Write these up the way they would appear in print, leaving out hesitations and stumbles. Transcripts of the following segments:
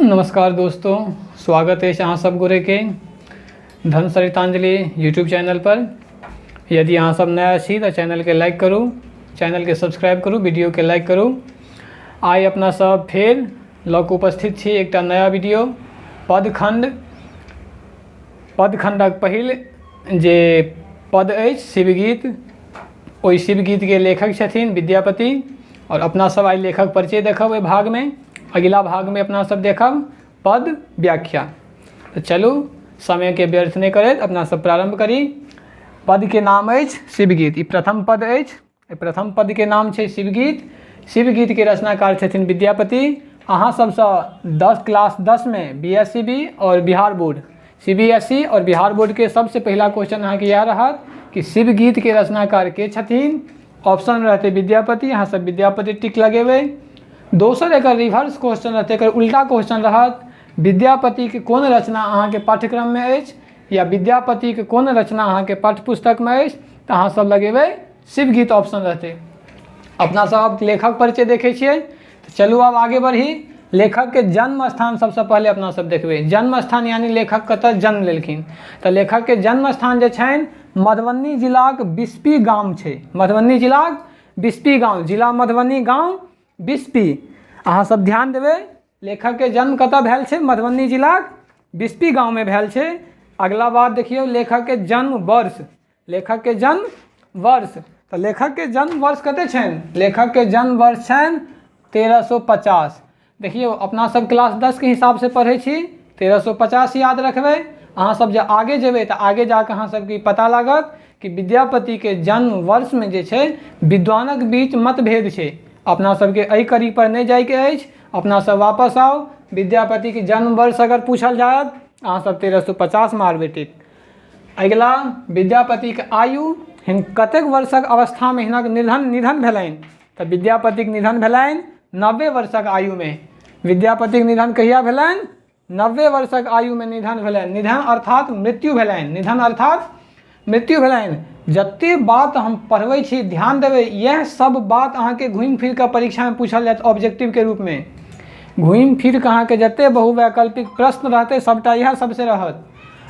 नमस्कार दोस्तों, स्वागत है अहाँ सब गोरे के धन सरितांजलि यूट्यूब चैनल पर। यदि अहाँ सब नया छी तो चैनल के लाइक करू, चैनल के सब्सक्राइब करू, वीडियो के लाइक करू। आइ अपना सब फेर लऽ कऽ उपस्थित छी एकटा नया वीडियो पदखंड। पदखंडक पहिल जे पद अछि शिवगीत, ओहि शिवगीतके लेखक छथिन विद्यापति। और अपना सब आइ लेखक परिचय देखब एहि भागमे। अगिला भागमे अपना सब देखब पद व्याख्या। तऽ चलू समयके व्यर्थ नहि करैत अपना सब प्रारम्भ करी। पदके नाम अछि शिवगीत। ई प्रथम पद अछि। एहि प्रथम पदके नाम छै शिवगीत। शिवगीतके रचनाकार छथिन विद्यापति। अहाँ सबसँ 10 क्लास 10 में बी एस सी बी और Bihar board, C B S E और बिहार बोर्ड के सबसे पहला क्वेश्चन अहाँके इएह रहत कि शिवगीत के रचनाकार के छथिन। ऑप्शन रहते विद्यापति, अहाँ सब विद्यापति टिक लगेबै। दोसर एकर रिवर्स क्वेश्चन रहतै, एकर उल्टा क्वेश्चन रहत, विद्यापति के कोन रचना अहाँके पाठ्यक्रम में अछि या विद्यापति के कोन रचना अहाँके पाठ्यपुस्तक में अछि, तऽ अहाँ सब लगेबै शिवगीत ऑप्शन रहतै। अपना सब आब लेखक परिचय देखै छियै, तऽ चलू आब आगे बढ़ी। लेखक के जन्म स्थान सबसँ पहले अपना सब देखबै। जन्म स्थान यानी लेखक कतऽ जन्म लेलखिन, तऽ लेखक के जन्म स्थान जे छनि मधुबनी जिलाक बिस्पी गाम छै। मधुबनी जिलाक बिस्पी गाँव, जिला मधुबनी, गाँव बिस्पी। अहाँ सब ध्यान देबै, लेखक के जन्म कतऽ भेल छै? मधुबनी जिलाक बिस्पी गाँवमे भेल छै। अगला बात देखियौ, लेखक के जन्म वर्ष। लेखक के जन्म वर्ष, तऽ लेखक के जन्म वर्ष कते छनि? लेखक के जन्म वर्ष छनि 1350। देखियौ अपना सब क्लास 10 के हिसाब से पढ़ै छी, 1350 याद रखबै। अहाँ सब जे आगे जेबै तऽ आगे जाकऽ अहाँ सबके पता लागत कि विद्यापति के जन्म वर्ष में जे छै विद्वानक बीच मतभेद छै। अपना सबके एहि कड़ी पर नहि जाइके अछि, अपना सब वापस आउ। विद्यापति के जन्म वर्ष अगर पूछल जायत अहाँ सब 1350 मारबै टिक। अगिला, विद्यापति के आयु, कतेक वर्षक अवस्था में हिनक निधन भेलनि? तऽ विद्यापतिक निधन भेलनि 90 वर्षक आयु में। विद्यापतिक निधन कहिया भेलनि? 90 वर्षक आयु में निधन भेलनि। निधन अर्थात मृत्यु भेलनि। निधन अर्थात मृत्यु भेलनि। जते बात हम पढ़बै छी ध्यान देबै, इएह सब बात अहाँके घुमि फिर कऽ परीक्षा में पूछल जायत ऑब्जेक्टिव के रूप में। घुमि फिर कऽ अहाँके जते बहुवैकल्पिक प्रश्न रहतै सबटा इएह सबसे रहत।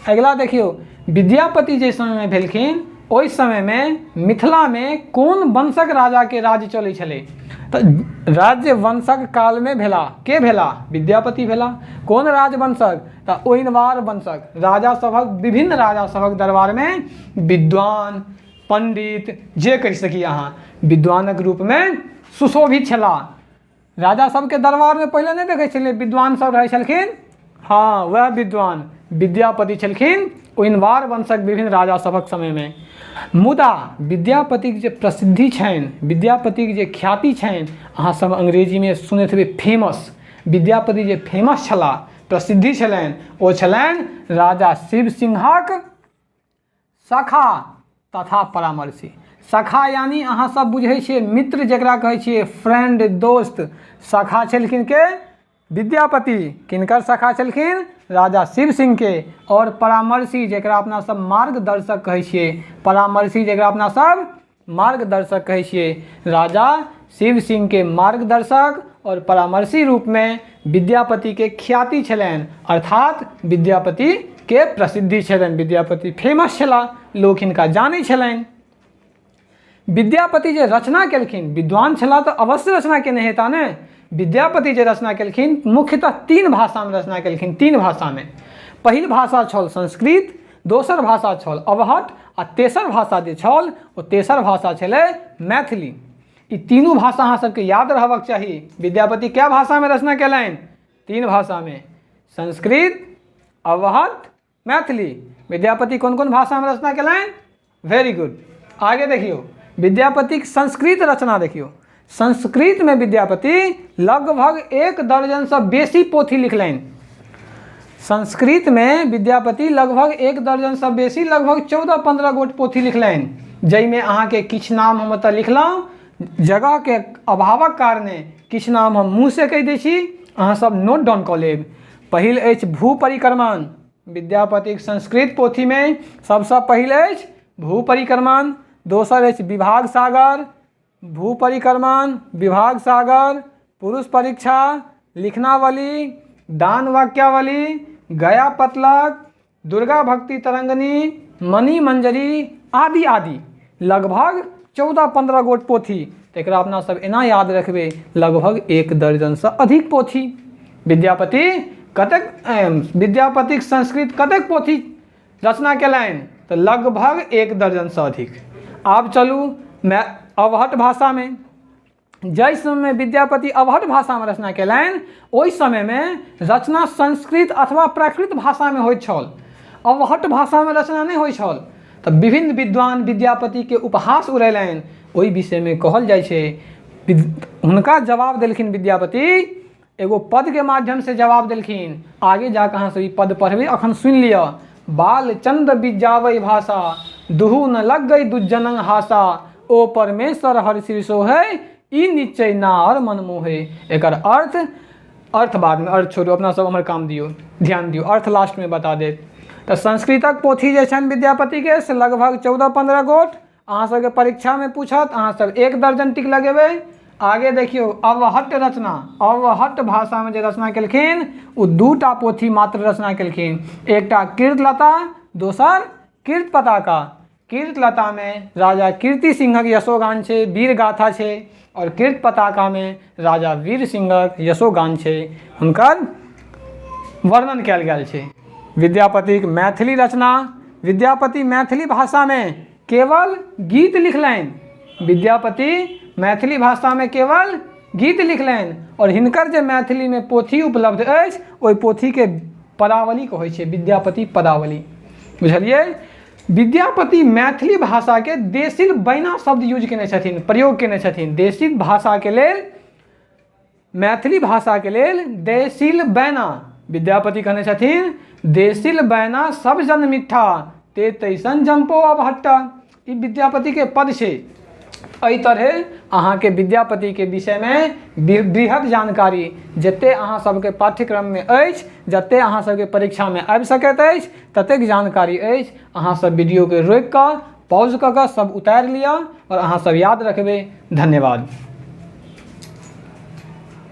अगिला देखियौ, विद्यापति जे समय में भेलखिन ओहि समय में मिथिला में कोन वंशक राजा के राज्य चलै छलै? तऽ राज्य वंशक काल में भेला के भेला? विद्यापति भेला। कोन राजवंशक? तऽ ओइनवार वंशक राजा सभक, विभिन्न राजा सभक दरबार में विद्वान पंडित जे कहि सकी अहाँ, विद्वानक रूप में सुशोभित छला। राजा सबके दरबार में पहिले नहि देखै छलियै विद्वान सब रहै छलखिन? हाँ, वएह विद्वान विद्यापति छलखिन ओइनवार वंशक विभिन्न राजा सभक समय में। मुदा विद्यापतिक जे प्रसिद्धि छनि, विद्यापतिक जे ख्याति छनि, अहाँ सब अंग्रेजी में सुनैत हेबै फेमस। विद्यापति जे फेमस छलाह, प्रसिद्धि छलनि, ओ छलनि राजा शिव सिंहक सखा तथा परामर्शी। सखा यानी अहाँ सब बुझै छियै मित्र, जकरा कहै छियै फ्रेंड, दोस्त। सखा छलखिन के? विद्यापति। किनकर सखा छलखिन? राजा शिव सिंह के। और परामर्शी, जकरा अपना सब मार्गदर्शक कहै छियै, परामर्शी जकरा अपना सब मार्गदर्शक कहै छियै, राजा शिव सिंह के मार्गदर्शक और परामर्शी रूप में विद्यापति के ख्याति छलनि, अर्थात विद्यापति के प्रसिद्धि छलनि। विद्यापति फेमस छलाह, लोक हिनका जानै छलनि। विद्यापति जे रचना केलखिन, विद्वान छलाह तऽ अवश्य रचना केने हेता ने। विद्यापति जे रचना केलखिन मुख्यतः 3 भाषा में रचना केलखिन, 3 भाषा में। पहिल भाषा छल संस्कृत, दोसर भाषा छल अवहट्ठ, आ तेसर भाषा जे छल ओ तेसर भाषा छलै मैथिली। ई तीनू भाषा अहाँ सबके याद रहबाक चाही। विद्यापति कै भाषा में रचना केलनि? 3 भाषा में, संस्कृत, अवहट्ठ, मैथिली। विद्यापति कोन कोन भाषा में रचना केलनि? Very good. आगे देखियौ, विद्यापतिक संस्कृत रचना देखियौ। संस्कृत में विद्यापति लगभग 1 दर्जन से बेसी पोथी लिखलनि। संस्कृत में विद्यापति लगभग 1 दर्जन से बेसी, लगभग 14-15 गोट पोथी लिखलनि, जाहिमे अहाँके किछु नाम हम ओतऽ लिखलहुँ, जगह के अभावक कारणे किछु नाम हम मुँह से कहि दै छी, अहाँ सब नोट डाउन कऽ लेब। पहिल अछि भू परिक्रमण। विद्यापतिक संस्कृत पोथीमे सबसँ पहिल अछि भू परिक्रमण। दोसर अछि विभाग सागर, भू परिक्रमण, विभाग सागर, पुरुष परीक्षा, लिखनावली, दान वाक्यावली, गया पतलक, दुर्गा भक्ति तरंगनी, मणि मंजरी आदि आदि। लगभग 14-15 गोट पोथी। तऽ एकरा अपना सब एना याद रखबै, लगभग 1 दर्जनसँ अधिक पोथी। विद्यापति कतेक, विद्यापतिक संस्कृत कतेक पोथी रचना केलनि? तऽ लगभग 1 दर्जनसँ अधिक। आब चलू अवहट्ठ भाषामे। जाहि समयमे विद्यापति अवहट्ठ भाषामे रचना केलनि ओहि समयमे रचना संस्कृत अथवा प्राकृत भाषामे होइत छल, अवहट्ठ भाषामे रचना नहि होइत छल। तऽ विभिन्न विद्वान विद्यापतिके उपहास उड़ेलनि, ओहि विषयमे कहल जाइ छै, हुनका जवाब देलखिन विद्यापति, एगो पदके माध्यमसँ जवाब देलखिन। आगे जाकऽ अहाँ सब ई पद पढ़बै, अखन सुनि लिअ। बालचंद बिजाबै भाषा, दुहू न लग गई दुज्जनंग हासा, ओ परमेश्वर हर श्री सोहे, ई निश्चय नार मन मोहे। एकर अर्थ, अर्थ बादमे, अर्थ छोड़ू, अपना सब हमर काम दियौ, ध्यान दियौ, अर्थ लास्टमे बता देत। तऽ संस्कृतक पोथी जे छनि विद्यापतिके से लगभग 14-15 गोट। अहाँ सबके परीक्षामे पूछत, अहाँ सब 1 दर्जन टिक लगेबै। आगे देखियौ अवहट्ठ रचना, अवहट्ठ भाषामे जे रचना केलखिन ओ 2टा पोथी मात्र रचना केलखिन, एकटा कीर्तलता, दोसर कीर्त पताका। कीर्तलतामे राजा कीर्ति सिंहक यशोगान छै, वीर गाथा छै, और कीर्त पताकामे राजा वीर सिंहक यशोगान छै, हुनकर वर्णन कयल गेल छै। विद्यापतिक मैथिली रचना, विद्यापति मैथिली भाषामे केवल गीत लिखलनि। विद्यापति मैथिली भाषामे केवल गीत लिखलनि और हिनकर जे मैथिलीमे पोथी उपलब्ध अछि ओहि पोथीके पदावली कहै छै, विद्यापति पदावली। बुझलियै? विद्यापति मैथिली भाषाके देसिल बैना शब्द यूज केने छथिन, प्रयोग केने छथिन। देसिल भाषाके लेल, मैथिली भाषाके लेल देसिल बैना विद्यापति कहने छथिन। देसिल बैना सब जन मिठा, ते तैसन जम्पो अवहट्टा। ई विद्यापतिके पद छै। एहि तरहे अहाँके विद्यापतिके विषयमे बृहद जानकारी जते अहाँ सबके पाठ्यक्रममे अछि, जते अहाँ सबके परीक्षामे आबि सकैत अछि, ततेक जानकारी अछि। अहाँ सब वीडियोके रोकि कऽ पॉज कऽ कऽ सब उतारि लिअ और अहाँ सब याद रखबै। धन्यवाद।